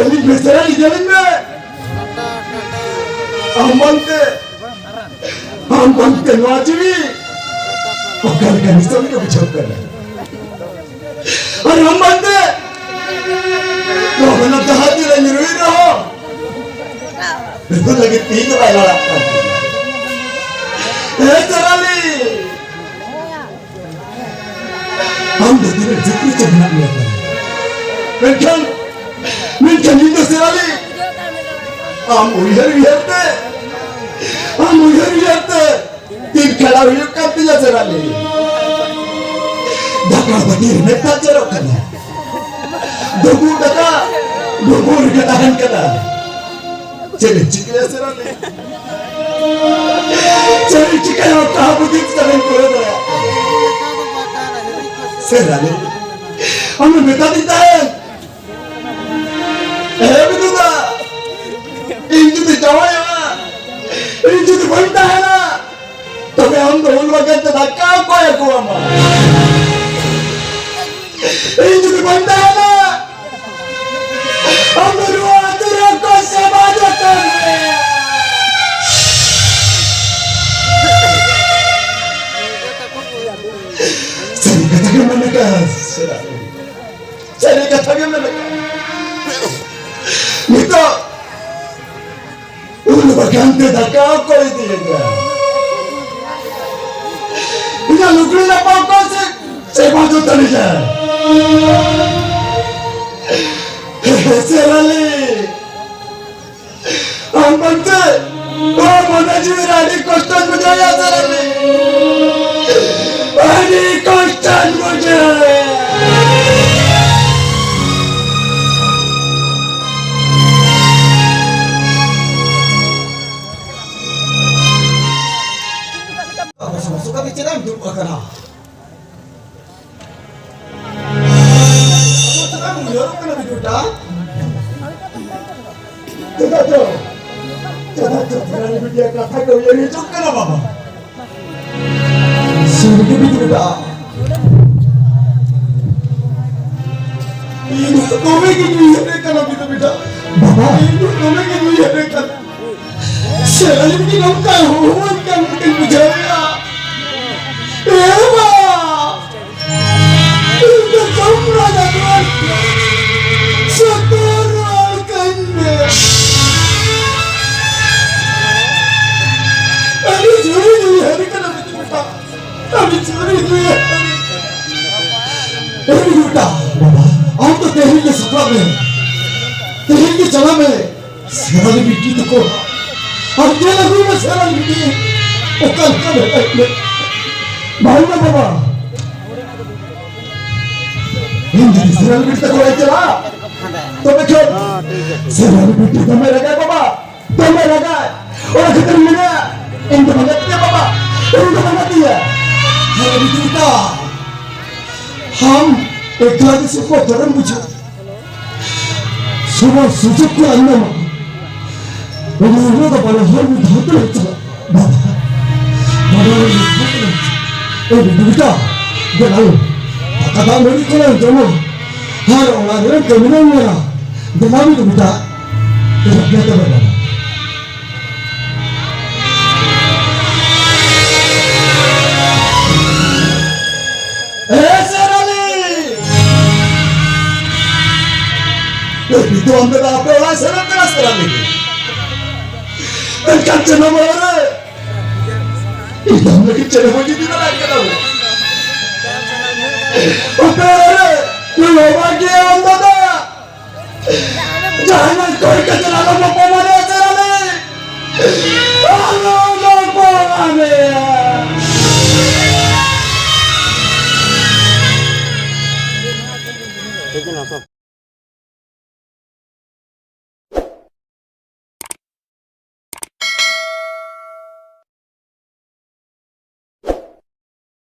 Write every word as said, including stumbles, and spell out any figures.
ᱟᱹᱞᱤᱧ ᱵᱮᱥ ᱫᱷᱟᱨᱟ ᱞᱤᱧ ᱧᱮᱞᱤᱧ ᱢᱮ᱾ ᱟᱢ ᱵᱟᱝᱛᱮ, ᱟᱢ ᱵᱟᱝᱛᱮ ᱱᱚᱣᱟ ᱡᱤᱣᱤ ᱚᱠᱟ ᱞᱮᱠᱟ ᱱᱤᱥᱟᱹᱱ ᱜᱮ ᱵᱩᱡᱷᱟᱹᱜ ᱠᱟᱱᱟ᱾ ᱟᱨ ᱟᱢ ᱵᱟᱝᱛᱮ ᱱᱚᱣᱟ ᱡᱟᱦᱟᱸ ᱛᱤᱨᱮ ᱧᱩᱨᱩᱭ ᱨᱮᱦᱚᱸ, ᱵᱤᱯᱚᱫ ᱞᱟᱹᱜᱤᱫ ᱛᱤ ᱫᱚ ᱵᱟᱭ ᱞᱟᱲᱟᱜ ᱠᱟᱱ ᱛᱤᱧᱟ᱾ ᱮ ᱪᱟᱨᱟᱞᱤ, ᱟᱢ ᱫᱚ ᱛᱤᱱᱟᱹᱜ ᱡᱩᱠᱛᱤ ᱪᱮ ᱢᱮᱱᱟᱜ ᱢᱮᱭᱟ ᱛᱟᱢ? ᱢᱮᱱᱠᱷᱟᱱ, ᱢᱮᱱᱠᱷᱟᱱ ᱤᱧ ᱫᱚ ᱥᱮᱨᱟᱞᱤ, ᱟᱢ ᱩᱭᱦᱟᱹᱨ ᱩᱭᱦᱟᱹᱨ ᱛᱮ, ᱟᱢ ᱩᱭᱦᱟᱹᱨ ᱩᱭᱦᱟᱹᱨ ᱛᱮ ᱛᱤᱱ ᱠᱷᱮᱲᱟ ᱦᱩᱭᱩᱜ ᱠᱟᱱ ᱛᱤᱧᱟ ᱥᱮᱨᱟᱞᱤ᱾ ᱫᱟᱠᱟ ᱵᱟᱹᱴᱤ ᱨᱮ ᱢᱮᱫ ᱫᱟᱜ ᱡᱚᱨᱚᱜ ᱠᱟᱱᱟ᱾ ᱰᱩᱸᱵᱩᱜ ᱫᱟᱠᱟ ᱰᱩᱸᱵᱩᱜ ᱨᱮᱜᱮ ᱛᱟᱦᱮᱱ ᱠᱟᱱᱟ᱾ ᱪᱮᱫ ᱮᱢ ᱪᱤᱠᱟᱹᱭᱟ ᱥᱮᱨᱟᱞᱤ? ᱪᱮᱫ ᱮᱢ ᱪᱤᱠᱟᱹᱭᱟ? ᱚᱠᱟ ᱦᱚᱸ ᱵᱩᱫᱷᱤ ᱪᱮᱛᱟᱱ ᱨᱮᱢ ᱠᱚᱭᱚᱜ ᱫᱟᱲᱮᱭᱟᱜ ᱠᱟᱱᱟ? ᱥᱮᱨᱟᱞᱤ, ᱟᱢᱮᱢ ᱢᱮᱛᱟᱫᱤᱧ ᱛᱟᱦᱮᱸᱫ, ᱦᱮᱸ ᱵᱤᱫᱩ ᱫᱟ, ᱤᱧ ᱡᱩᱫᱤ ᱡᱟᱶᱟᱭᱚᱜᱼᱟ, ᱤᱧ ᱡᱩᱫᱤ ᱵᱟᱹᱧ ᱛᱟᱦᱮᱱᱟ, ᱛᱚᱵᱮ ᱟᱢ ᱫᱚ ᱩᱱ ᱵᱟᱜᱟᱱ ᱛᱮ ᱫᱟᱠᱟ ᱚᱠᱚᱭ ᱟᱹᱜᱩ ᱟᱢᱟ? ᱤᱧ ᱡᱩᱫᱤ ᱵᱟᱹᱧ ᱛᱟᱦᱮᱱᱟ, ᱟᱢ ᱫᱚ ᱱᱚᱣᱟ ᱟᱹᱛᱩ ᱨᱮ ᱚᱠᱚᱭ ᱥᱮᱵᱟ ᱡᱚᱛᱚᱱ ᱢᱮᱭᱟ? ᱥᱟᱹᱨᱤ ᱠᱟᱛᱷᱟ ᱜᱮ ᱢᱮᱱ ᱟᱠᱟᱫ, ᱥᱟᱹᱨᱤ ᱠᱟᱛᱷᱟ ᱜᱮ ᱢᱮᱱ ᱟᱠᱟᱫ᱾ ᱱᱤᱛᱚᱜ ᱩᱱ ᱵᱟᱜᱟᱱ ᱛᱮ ᱫᱟᱠᱟ ᱚᱠᱚᱭ ᱤᱫᱤᱭᱮᱫᱟ? ᱤᱧᱟᱹᱜ ᱞᱩᱜᱽᱲᱤ ᱞᱟᱯᱚ ᱚᱠᱚᱭ ᱥᱮ ᱥᱮᱵᱟ ᱡᱚᱛᱚᱱ ᱮᱫᱟ? ᱥᱮᱨᱟᱞᱤ, ᱟᱢ ᱵᱟᱝᱛᱮ ᱱᱚᱣᱟ ᱢᱚᱱᱮ ᱡᱤᱣᱤ ᱨᱮ ᱟᱹᱰᱤ ᱠᱚᱥᱴᱚᱧ ᱵᱩᱡᱷᱟᱹᱣᱮᱫᱼᱟ ᱥᱮᱨᱟᱞᱤ, ᱟᱹᱰᱤ ᱠᱚᱥᱴᱚᱧ ᱵᱩᱡᱷᱟᱹᱣᱮᱫᱼᱟ᱾ ᱟᱵᱚ ᱥᱚᱢᱚᱥᱥᱟ ᱠᱟᱛᱮ ᱪᱮᱫᱟᱜ ᱮᱢ ᱫᱩᱲᱩᱵ ᱟᱠᱟᱱᱟ? ᱟᱵᱚ ᱪᱮᱫᱟᱜ ᱮᱢ ᱩᱭᱦᱟᱹᱨᱚᱜ ᱠᱟᱱᱟ ᱵᱤᱴᱩᱴᱟ? ᱪᱮᱫᱟᱜ ᱪᱚ, ᱪᱮᱫᱟᱜ ᱪᱚ ᱯᱷᱮᱨᱟᱱᱤ ᱵᱤᱴᱤᱭᱟᱜ ᱠᱟᱛᱷᱟ ᱠᱚ ᱩᱭᱦᱟᱹᱨ ᱦᱤᱡᱩᱜ ᱠᱟᱱᱟ ᱵᱟᱵᱟ᱾ ᱥᱟᱹᱨᱤ ᱜᱮ ᱵᱤᱴᱩᱴᱟ᱾ ᱤᱧ ᱫᱚ ᱫᱚᱢᱮ ᱜᱮᱧ ᱩᱭᱦᱟᱹᱨᱮ ᱠᱟᱱᱟ ᱵᱤᱫᱩ ᱵᱮᱴᱟ᱾ ᱵᱟᱵᱟ᱾ ᱤᱧ ᱫᱚ ᱫᱚᱢᱮ ᱜᱮᱧ ᱩᱭᱦᱟᱹᱨᱮ ᱠᱟᱱᱟ᱾ ᱥᱮ ᱟᱹᱞᱤᱧ ᱜᱮ ᱱᱚᱝᱠᱟᱭ ᱦᱚᱦᱚᱣᱟᱹᱧ ᱠᱟᱱ ᱞᱮᱠᱟᱧ ᱵᱩᱡᱷᱟᱹᱣᱮᱫᱼᱟ᱾ ᱮ ᱵᱟ! ᱤᱧ ᱫᱚ ᱡᱚᱢ ᱨᱟᱡᱟ ᱫᱚ ᱥᱚᱛᱚᱨ ᱨᱩᱣᱟᱹᱲ ᱠᱟᱹᱧ ᱢᱮ᱾ ᱟᱹᱰᱤ ᱡᱳᱨᱤᱧ ᱩᱭᱦᱟᱹᱨ ᱠᱟᱱᱟ ᱵᱤᱫᱩ ᱵᱮᱴᱟ᱾ ᱟᱹᱰᱤ ᱡᱳᱨᱤᱧ ᱩᱭᱦᱟᱹᱨ ᱠᱟᱱᱟ᱾ ᱮ ᱵᱤᱫᱩ ᱵᱮᱴᱟ, ᱵᱟᱵᱟ, ᱟᱢ ᱫᱚ ᱛᱮᱦᱮᱧ ᱜᱮ ᱥᱟᱯᱲᱟᱜ ᱢᱮ᱾ ᱛᱮᱦᱮᱧ ᱜᱮ ᱪᱟᱞᱟᱜ ᱢᱮ᱾ ᱥᱮᱨᱟᱞᱤ ᱵᱤᱴᱤ ᱛᱟᱠᱚ᱾ ᱟᱨ ᱧᱮᱞ ᱟᱹᱜᱩᱭ ᱢᱮ ᱥᱮᱨᱟᱞᱤ ᱵᱤᱴᱤ ᱚᱠᱟ ᱞᱮᱠᱟ ᱢᱮᱱᱟᱭ ᱢᱮ᱾ ᱵᱟᱝ ᱵᱟᱵᱟ᱾ ᱤᱧ ᱡᱩᱫᱤ ᱥᱮᱨᱟᱞᱤ ᱵᱤᱴᱤ ᱛᱟᱠᱚ ᱚᱲᱟᱜ ᱤᱧ ᱪᱟᱞᱟᱜᱼᱟ, ᱛᱚᱵᱮ ᱠᱷᱟᱱ ᱥᱮᱨᱟᱞᱤ ᱵᱤᱴᱤ ᱫᱚᱢᱮ ᱨᱟᱜᱟᱭ ᱵᱟᱵᱟ᱾ ᱫᱚᱢᱮ ᱨᱟᱜᱟᱭ᱾ ᱚᱱᱟ ᱠᱷᱟᱹᱛᱤᱨ ᱢᱮᱱᱟ, ᱤᱧ ᱫᱚ ᱵᱟᱝ ᱜᱟᱛᱮ ᱵᱟᱵᱟ᱾ ᱤᱧ ᱫᱚ ᱵᱟᱝ ᱜᱟᱛᱮ᱾ ᱥᱮᱨᱟᱞᱤ ᱵᱤᱴᱤ ᱢᱮᱛᱟ᱾ ᱟᱢ ᱮᱠᱞᱟ ᱜᱮ ᱥᱮ ᱵᱚᱛᱚᱨᱮᱢ ᱵᱩᱡᱷᱟᱹᱣᱟ? ᱥᱚᱢᱟᱱ ᱥᱩᱡᱳᱜᱽ ᱠᱚ ᱮᱢ ᱧᱟᱢᱟ᱾ ᱚᱱᱟ ᱦᱤᱞᱳᱜ ᱫᱚ ᱵᱟᱱᱟ ᱦᱚᱲ ᱢᱤᱫ ᱫᱷᱟᱣ ᱛᱮ ᱪᱟᱞᱟᱜ᱾ ᱵᱟᱵᱟ, ᱵᱟᱱᱟ ᱦᱚᱲ ᱢᱤᱫ ᱫᱷᱟᱣ ᱛᱮ ᱪᱟᱞᱟᱜ᱾ ᱮ ᱵᱤᱴᱩ ᱵᱮᱴᱟ, ᱫᱮᱞᱟ ᱞᱳ, ᱫᱟᱠᱟ ᱫᱟᱜ ᱢᱟᱹᱰᱤ ᱠᱚᱞᱟᱝ ᱡᱚᱢᱟ᱾ ᱟᱨ ᱚᱲᱟᱜ ᱨᱮᱱ ᱠᱟᱹᱢᱤ ᱞᱟᱝ ᱧᱮᱞᱟ᱾ ᱫᱮᱞᱟ ᱵᱤᱴᱩ ᱵᱮᱴᱟ, ᱫᱮᱞᱟ ᱵᱤᱴᱩ ᱵᱮᱴᱟ᱾ ᱮ ᱥᱮᱨᱟᱞᱤ! ᱮ ᱵᱤᱫᱩ, ᱟᱢ ᱫᱚ ᱟᱯᱮ ᱚᱲᱟᱜ ᱥᱮᱱᱚᱜ ᱠᱟᱱᱟ ᱥᱮᱨᱟᱞᱤ? ᱢᱮᱱᱠᱷᱟᱱ ᱪᱮᱫ ᱦᱚᱸ ᱵᱟᱝ ᱨᱮ᱾ ᱤᱧ ᱫᱚ ᱟᱢ ᱞᱟᱹᱜᱤᱫ ᱪᱮᱫ ᱦᱚᱸ ᱵᱟᱹᱧ ᱤᱫᱤ ᱫᱟᱲᱮᱭᱟᱜ ᱠᱟᱱᱟ᱾ ᱟᱯᱮ ᱚᱲᱟᱜ ᱨᱮ ᱱᱩᱭ ᱦᱚᱸ ᱵᱟᱝ ᱜᱮ ᱟᱢ ᱫᱟᱫᱟ᱾ ᱡᱟᱦᱟᱱᱟᱜ ᱠᱚᱭ ᱠᱟᱛᱮ ᱟᱞᱚᱢ ᱚᱯᱚᱢᱟᱱᱮ ᱥᱮᱨᱟᱞᱤ᱾ ᱟᱞᱚᱢ ᱚᱯᱚᱢᱟᱱᱮ᱾